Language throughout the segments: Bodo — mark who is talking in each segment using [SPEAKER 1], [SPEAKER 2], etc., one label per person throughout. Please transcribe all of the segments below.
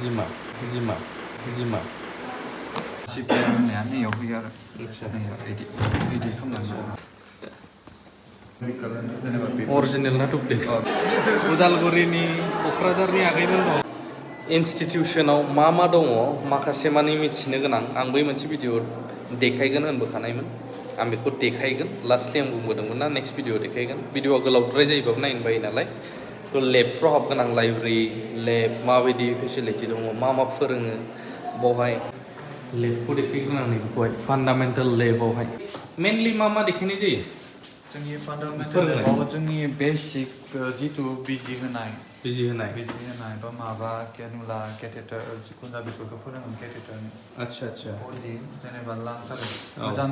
[SPEAKER 1] Jima, Jima, Jima.
[SPEAKER 2] CPM này anh nhiều bây giờ
[SPEAKER 1] अच्छा
[SPEAKER 2] này edit edit không làm sao
[SPEAKER 1] Original ना टुकटे उदालगुरिनि क'क्राझारनि आगैमोन दं इनस्टिटिउसनाव मा दङ माखासे मानि मिथिनो गोनां आं बै मोनसे भिडिअ देखायगोन होनबोखानायमोन आं बेखौ देखायगोन लास्टलि आं बुंबोदोंमोन ना नेक्स्ट भिडिअ देखायगोन भिडिअआ गोलावद्राय जायोबाबो नायनो बायो नालाय थ' लेबफ्राव हाबगोन आं लाइब्रेरि लेब माबायदि फेसिलिटि दङ मा फोरोङो बावहाय लेबखौ देखायगोन आं बेखौहाय फान्डामेन्टेल लेबावहाय मेनलि मा देखायनाय जायो
[SPEAKER 2] जोंनि फान्डामेन्टेल लेबाव जोंनि बेसिक जितु बिजि होनाय बा माबा केनुला केथेटर जिखुनु बेफोरखौ फोरोङो केथेटरनि
[SPEAKER 1] आच्छा
[SPEAKER 2] जेनेबा लांस आरो मोजां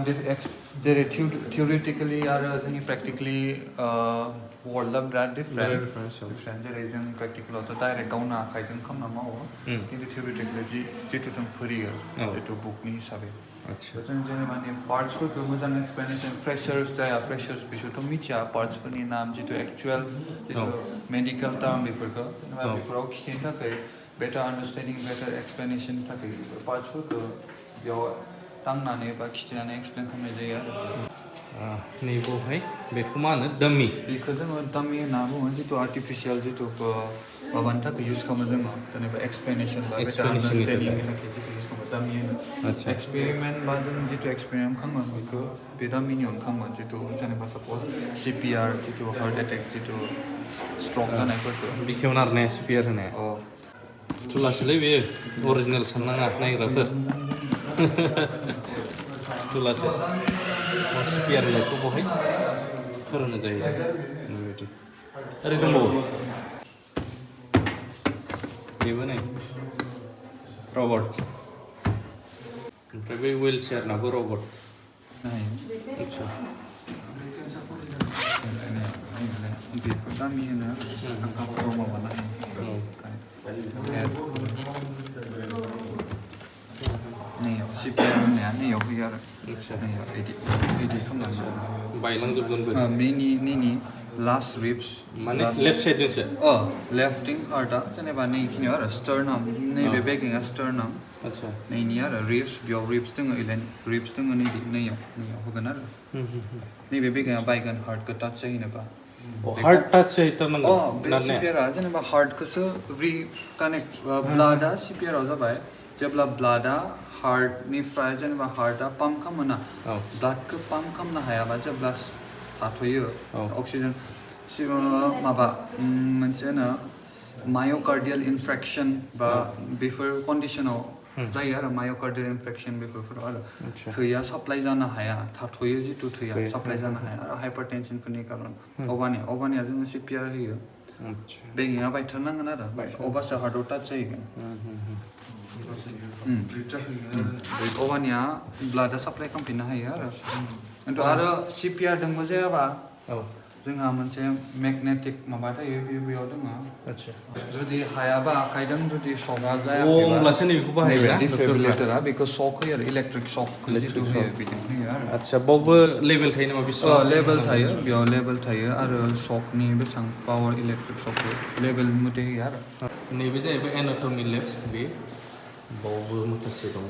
[SPEAKER 2] जेरै थियरिटिकेलि आरो जोंनि प्रेक्टिकेलि वर्ल्डआ बिराद डिफरेन्ट जेरै जों प्रेक्टिकेलावथ' डाइरेक्ट गावनो आखाइजों खालामना मावो खिन्थु थियरिटिकेलि जितु जों फोरोङो जितु बुकनि हिसाबै जों जेनेबा पार्ट्सफोरखौ मोजां एक्सप्लेनेसन फ्रेशार्स जाया फ्रेशार्स बिसोरथ' मिथिया पार्ट्सफोरनि नाम जितु एक्चुवेल जितु मेडिकेल टार्म बेफोरखौ जेनेबा बेफोराव खिथिनो थाखाय बेटार आन्डारस्टेन्डिं बेटार एक्सप्लेनेसननि थाखाय पार्ट्सफोरखौ बेयाव दांनानै बा खिथिनानै एक्सप्लेन खालामनाय जायो आरो
[SPEAKER 1] नैबावहाय बेखौ मा होनो डाम्मि
[SPEAKER 2] बेखौ जोङो डाम्मि होनना बुङो जितु आर्टिफिशियेल जितु माबानि थाखाय इउज खालामो जोङो जेनेबा एक्सप्लेनेसन बा बेटार आन्डारस्टेन्डिंनि थाखाय जितु इउज खालामो डाम्मि होनो एक्सपेरिमेन्ट बा जों जितु एक्सपेरिमेन्ट खालामो बेखौ बे डाम्मिनि अन खालामो जितु जेनेबा सापज CPR जितु हार्ट एटेक जितु स्ट्रक जानायफोरखौ
[SPEAKER 1] बेखेवना आरो ना CPR होनाया फुथुलासोलै बेयो अरिजिनेल साननाङा नायग्राफोर फुथुलासो CPR होनायखौ बहाय फोरोंनाय जायो बेबायदि ओरै दंबावो बेबो नै रबट ओमफ्राय बै हुइल चेयारनाबो रबट आच्छा
[SPEAKER 2] बेखौ डाम्मि होनो आखाफोराव माबाना नैयाव CPR होनाया नैयाव होयो आरो नैयाव edit खालामनानै
[SPEAKER 1] बायलांजोबगोनबो
[SPEAKER 2] नैनि लास्ट रिब्स
[SPEAKER 1] माने लेफ्ट साइडजोंसो
[SPEAKER 2] लेफ्टिं पार्टआ जेनेबा नैखिनियाव आरो स्टार्नाम नैबे बेगिंआ स्टार्नाम
[SPEAKER 1] आच्छा
[SPEAKER 2] नैनि आरो रिब्स बेयाव रिब्स दङ रिब्स दङ नैयाव होगोन आरो नैबे बेगिंआ बायगोन हार्टखौ टाच जाहैनोबा
[SPEAKER 1] हार्ट टाच जाहैथारनांगौ
[SPEAKER 2] बे CPRआ जेनेबा हार्टखौसो कानेक्ट ब्लाडआ CPRआव जाबाय जेब्ला ब्लाडआ हार्टनिफ्राय जेनेबा हार्टआ पाम्प खालामोना ब्लाडखौ पाम्प खालामनो हायाबा जेब्ला थाथ'यो अक्सिजेन माबा मोनसे होनो मायोकार्डियेल इनफ्रेक्शन बा बेफोर कन्डिशनाव जायो आरो मायोकार्डियेल इनफ्रेक्शन बेफोराव आरो थैया साप्लाइ जानो हाया थाथ'यो जितु थैया साप्लाइ जानो हाया आरो हाइपारटेनसनफोरनि कारन अबानिया जोङो CPR होयो बेगिंआ बायथारनांगोन आरो अबासो हार्टआव टाच जाहैगोन अबानिया ब्लाडआ साप्लाइ खालामफिननो हायो आरो खिन्थु आरो CPR जोंबो जायाबा जोंहा मोनसे मेगनेटिक माबा थायो बेयाव दङ जुदि हायाबा आखाइजों जुदि सकआ जायाखैबा डिफिब्रिलेटरा बेखौ सक होयो आरो इलेक्ट्रिक सक जितु होयो बिदिनो होयो आरो
[SPEAKER 1] आच्छा बावबो लेभेल थायो नामा बेसेबां
[SPEAKER 2] लेभेल थायो बेयाव लेभेल थायो आरो सकनि बेसेबां पावार इलेक्ट्रिक सक लेभेल मथे होयो आरो
[SPEAKER 1] नैबे जाहैबाय एनाटमी लेब बे बावबो माखासे दङ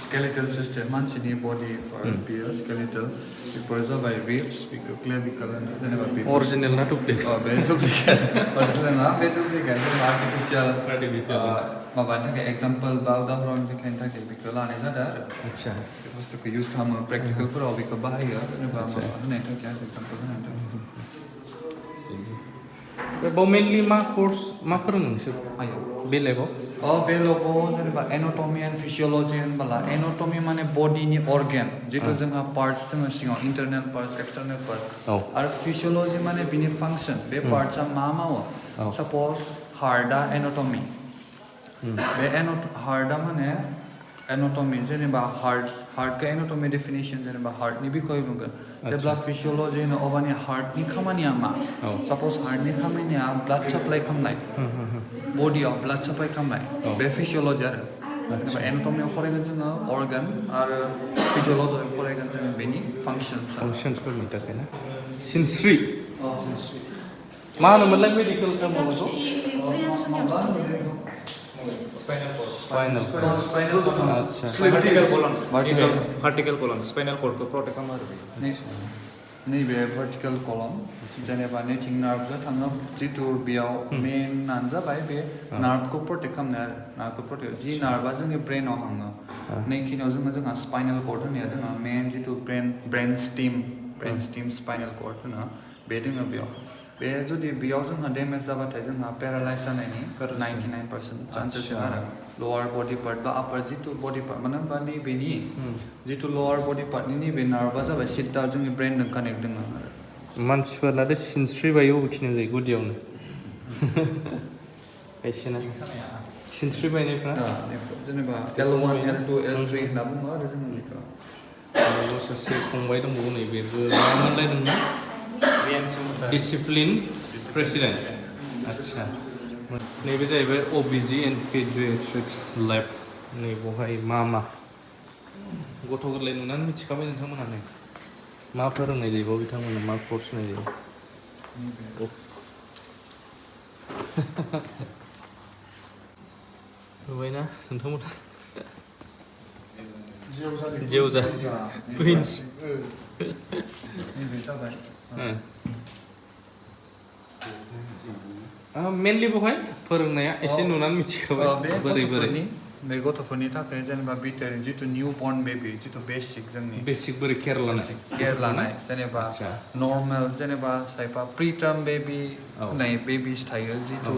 [SPEAKER 2] स्केलेटल सिस्टेम मानसिनि बडि पार्ट बेयो स्केलेटल बेफोर जाबाय रिब्स बेखौ क्लेभिकल होनो जेनेबा
[SPEAKER 1] अरिजिनेल ना डुप्लिकेट
[SPEAKER 2] बे डुप्लिकेट अरिजिनेल नङा बे डुप्लिकेट जेनेबा आर्टिफिशियेल माबानि थाखाय एग्जाम्पल बा उदाहरन देखायनो थाखाय बेखौ लानाय जादों आरो
[SPEAKER 1] आच्छा
[SPEAKER 2] बे बुस्थुखौ इउज खालामो प्रेक्टिकेलफोराव बेखौ बाहायो जेनेबा माबा होनायनि थाखाय एग्जाम्पल होनायनि थाखाय
[SPEAKER 1] बाव मेनलि मा कर्स मा फोरोङो नोंसोर बे लेबाव
[SPEAKER 2] बे लेबाव जेनेबा एनाटमी एन्ड फिजियोलॉजी होनबोला एनाटमी माने बडिनि अर्गेन जितु जोंहा पार्ट्स दङ सिङाव इन्टारनेल पार्ट्स एक्सटारनेल पार्ट्स आरो फिजियोलॉजी माने बिनि फांसन बे पार्ट्सआ मा मावो सापज हार्टआ एनाटमी बे हार्टआ माने एनाटमी जेनेबा हार्टखौ एनाटमी डेफिनेसन जेनेबा हार्टनि बिखय बुंगोन जेब्ला फिजियोलॉजी होनो अबानि हार्टनि खामानिया मा सापज हार्टनि खामानिया ब्लाड साप्लाइ खालामनाय बडियाव ब्लाड साप्लाइ खालामनाय बे फिजियोलॉजी आरो जेनेबा एनाटमीयाव फरायगोन जोङो अर्गान आरो फिजियोलॉजियाव फरायगोन जोङो बेनि
[SPEAKER 1] फांसन्सफोरनि थाखाय ना सिनस्रि मा होनोमोनलाय medical टार्माव
[SPEAKER 3] Spinal cord.
[SPEAKER 1] Spinal
[SPEAKER 2] Spinal cord.
[SPEAKER 1] आच्छा
[SPEAKER 3] Vertical column.
[SPEAKER 2] Vertical.
[SPEAKER 3] Vertical column. Spinal cord को protect खालामो आरो बे.
[SPEAKER 2] नैबे vertical column जेनेबा नैथिं नार्भजों थाङो जितु बेयाव मेनानो जाबाय बे नार्भखौ protect खालामनाय आरो नार्भखौ protect जि नार्भा जोंनि ब्रेनाव थाङो नैखिनियाव जोंहा spinal cord होननाया दोङो मेन जितु brain stem spinal cord होनो बे दोङो बेयाव बे जुदि बेयाव जोंहा डेमेज जाबाथाय जोंहा पेरालाइज जानायनि 99% चान्सेस दं आरो लोअर बडि पार्ट बा आपार जितु बडि पार्ट मानो होनबा नैबेनि जितु लोअर बडि पार्टनि नैबे नार्भा जाबाय सिद्दा जोंनि ब्रेनजों कानेक्ट दङ आरो
[SPEAKER 1] मानसिफोरना दा सिनस्रिबायो बबेखिनि जायो गुदियावनो खायसेना सिनस्रि बायनायफ्रा
[SPEAKER 2] जेनेबा L1 L2 L3 होनना बुङो आरो जों बेखौ
[SPEAKER 1] सासे फंबाय दंबावो नै बेबो मा मोनलायदोंना डिसिप्लिन प्रेसिडेन्ट आच्छा नैबे जाहैबाय OBG एन्ड पेडियाट्रिक्स लेब नै बहाय मा गथ' गोरलै नुनानै मिथिखाबाय नोंथांमोनानो मा फोरोंनाय जायो बाव बिथांमोननो मा कर्स होनाय जायो नुबायना नोंथांमोना जेवजा टुइन्स
[SPEAKER 2] नैबे जाबाय
[SPEAKER 1] मेनलि बहाय फोरोंनाया एसे नुनानै मिथिखाबाय बोरै
[SPEAKER 2] बे गथ'फोरनि थाखाय जेनेबा बिटारि जितु निउ बर्न बेबि जितु बेसिक जोंनि
[SPEAKER 1] बेसिक बोरै केयार
[SPEAKER 2] लानाय जेनेबा नर्मेल जेनेबा खायफा प्रिटार्म बेबि होननाय बेबिस थायो जितु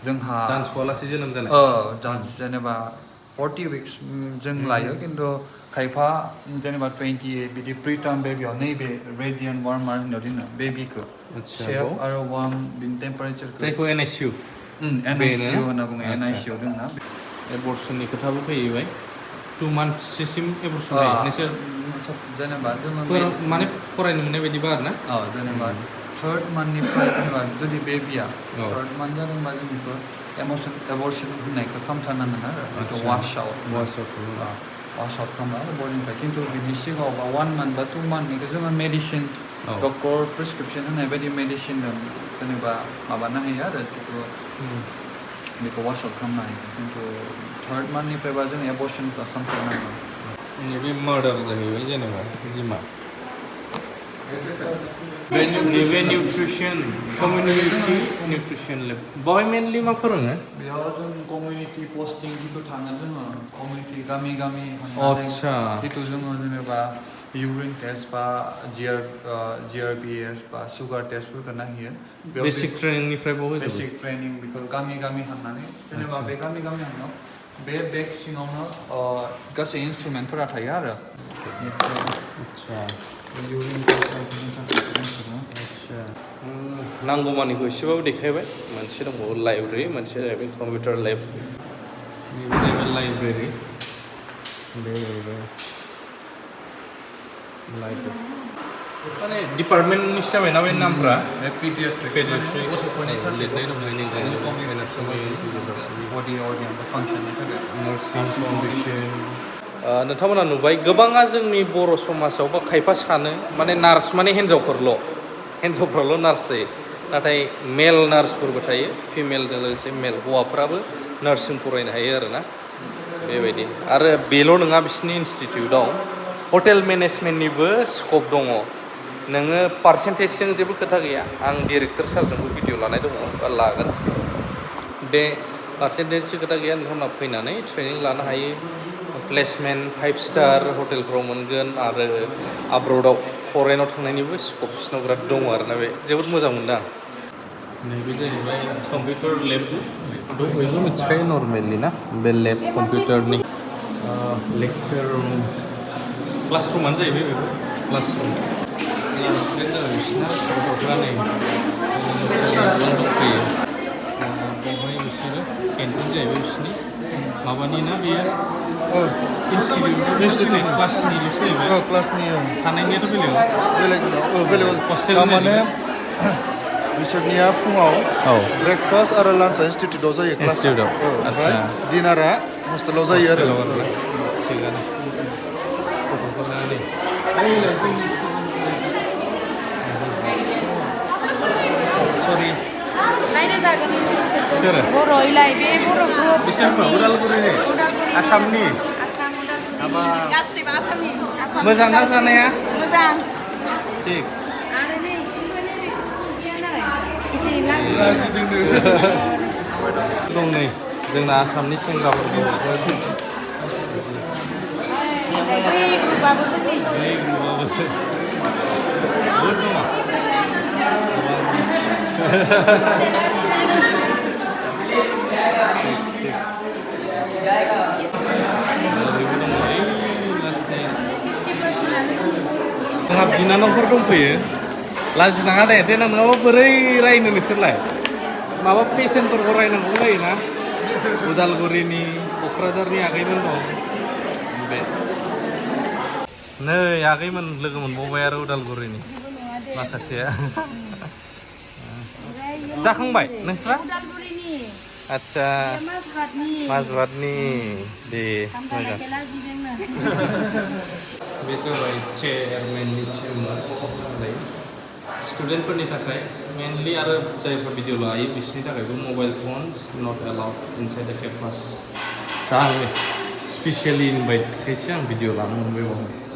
[SPEAKER 2] जोंहा
[SPEAKER 1] दानस'आलासे जोनोम जानाय
[SPEAKER 2] जेनेबा 40 weeks जों लायो खिन्थु खायफा जेनेबा 28 बिदि प्रिटार्म बेबियाव नैबे रेडियन वार्मार होननायाव दोनो बेबिखौ सेफ आरो वार्म बिनि टेम्पारेचारखौ
[SPEAKER 1] जायखौ NICU
[SPEAKER 2] NICU होनना बुङो NICU दङ ना
[SPEAKER 1] एबर्सननि खोथाबो फैबाय 2 monthsसिम एबर्सन जायो नोंसोर
[SPEAKER 2] जेनेबा जोङो
[SPEAKER 1] माने फरायनो मोननाय बायदिबा आरो ना
[SPEAKER 2] जेनेबा 3rd monthनिफ्राय जेनेबा जुदि बेबिया 3rd month जादोंबा जों बेखौ एबर्सन होननायखौ खालामथारनांगोन आरो वाश आउट खालामो बडिनिफ्राय खिन्थु बिनि सिगाङावबा 1 month बा 2 monthनिखौ जोङो मेडिसिन डक्टर प्रेसक्रिपसन होनाय बायदि मेडिसिनजों जेनेबा माबानो हायो आरो जितु बेखौ वाश आउट खालामनो हायो खिन्थु 3rd monthनिफ्रायबा जों एबर्सनखौ खालामथारनांगौ
[SPEAKER 1] नैबे मार्डार जाहैबाय जेनेबा बिमा नैबे निउट्रिसन कमिउनिटि निउट्रिसन लेब बावहाय मेनलि मा फोरोङो
[SPEAKER 2] बेयाव जों कमिउनिटि पस्टिं जितु थाङो जोङो कमिउनिटि गामि
[SPEAKER 1] आच्छा
[SPEAKER 2] जितु जोङो जेनेबा इउरिन टेस्ट बा GRPS बा सुगार टेस्टफोरखौ नायो
[SPEAKER 1] बेसिक ट्रेनिंनिफ्राय बावहाय
[SPEAKER 2] बेसिक ट्रेनिं बेखौ गामि हाबनानै जेनेबा बे गामि हाबनायाव बे बेग सिङावनो गासै इन्सट्रुमेन्टफोरा थायो आरो
[SPEAKER 1] नांगौमानिखौ एसेबाबो देखायबाय मोनसे दंबावो लाइब्रेरि मोनसे जाहैबाय कम्पिउटार लेब बेबो जाहैबाय लाइब्रेरि बे जाहैबाय लाइब्रेरि माने डिपार्टमेन्टनि जाबाय ना बे नामफ्रा
[SPEAKER 2] पेडियाट्रिक्स
[SPEAKER 1] लिरनाय दं
[SPEAKER 2] बडि अर्गान फांसननि थाखाय
[SPEAKER 1] नोंथांमोना नुबाय गोबाङा जोंनि बर' समाजाव बा खायफा सानो माने नार्स माने हिन्जावफ्राल' नार्स जायो नाथाय मेल नार्सफोरबो थायो फिमेलजों लोगोसे मेल हौवाफ्राबो नार्सिं फरायनो हायो आरोना बेबायदि आरो बेल' नङा बिसिनि इनस्टिटिउटआव हटेल मेनेजमेन्टनिबो स्कप दङ नोङो पार्सेन्टेजजों जेबो खोथा गैया आं डिरेक्टर सारजोंबो भिडिअ लानाय दङ बा लागोन बे पार्सेन्टेजनि खोथा गैया नोंथांमोना फैनानै ट्रेनिं लानो हायो प्लेसमेन्ट 5 स्टार हटेलफ्राव मोनगोन आरो आब्रडाव फरेनाव थांनायनिबो स्कप बिसिनाव बिराद दङ आरोना बे जोबोद मोजां मोनदों आं नैबे जाहैबाय कम्पिउटार लेब बयबो मिथिखायो नर्मेलि ना बे लेब कम्पिउटारनि लेक्चार रुम क्लासरुमानो जाहैबाय बेबो क्लासरुम बिसिना गथ'फ्रा नै दंफैयो बेवहाय बिसोरो केन्टिन जाहैबाय बिसिनि माबानि ना बेयो इनस्टिटिउट क्लासनिल'सो जाहैबाय
[SPEAKER 4] क्लासनि
[SPEAKER 1] थानायनियाथ'
[SPEAKER 4] बेलेग थारमाने बिसोरनिया फुङाव ब्रेकफास्ट आरो लान्चआ इनस्टिटिउटआव जायो क्लासआव ओमफ्राय डिनारा हस्टेलाव जायो आरो
[SPEAKER 1] थिगानो गथ'फोरना नै सरि
[SPEAKER 5] जागोन
[SPEAKER 1] सोरो
[SPEAKER 5] बर'इलाय बे बर' ग्रुप
[SPEAKER 1] बिसोरबो उदालगुरिनि आसामनि
[SPEAKER 5] आसाम
[SPEAKER 1] हाबा
[SPEAKER 5] गासिबो आसामनि
[SPEAKER 1] मोजां ना जानाया
[SPEAKER 5] मोजां
[SPEAKER 1] थिग
[SPEAKER 5] आरो नै इथिंबो नै इथिं लाजि
[SPEAKER 1] दं नै जोंना आसामनि सेंग्राफोर दं
[SPEAKER 5] बै ग्रुपाबो जोंनि
[SPEAKER 1] बै ग्रुपआबो बहुद दङ जोंहा बिनानावफोर दंफैयो लाजिनाङा दे देनां नङाबा बोरै रायनो नोंसोरलाय माबा पेसेन्टफोरखौ रायनांगौ जायोना उदालगुरिनि क'क्राझारनि आगैमोन दं बे नै आगैमोन लोगो मोनबावबाय आरो उदालगुरिनि माखासेया जाखांबाय नोंस्रा
[SPEAKER 5] उदालगुरिनि
[SPEAKER 1] आदसा माजबादनि दे मोजां बे जाबाय चेयारमेननि चेम्बार स्टुडेन्टफोरनि थाखाय मेनलि आरो जायफोर भिडिअ लायो बिसोरनि थाखायबो mobile phone not allowed inside the campus दा आङो स्पेसियेलि इनभाइट खायसे आं भिडिअ लानो मोनबाय बावनो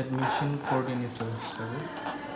[SPEAKER 1] एडमिसन कअर्डिनेटर हिसाबै